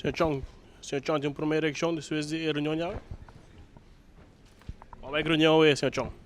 Señor Chong, señor Chong tin un prome reaccion despues di e reunion djawe? Con bay reunion awe, señor Chong?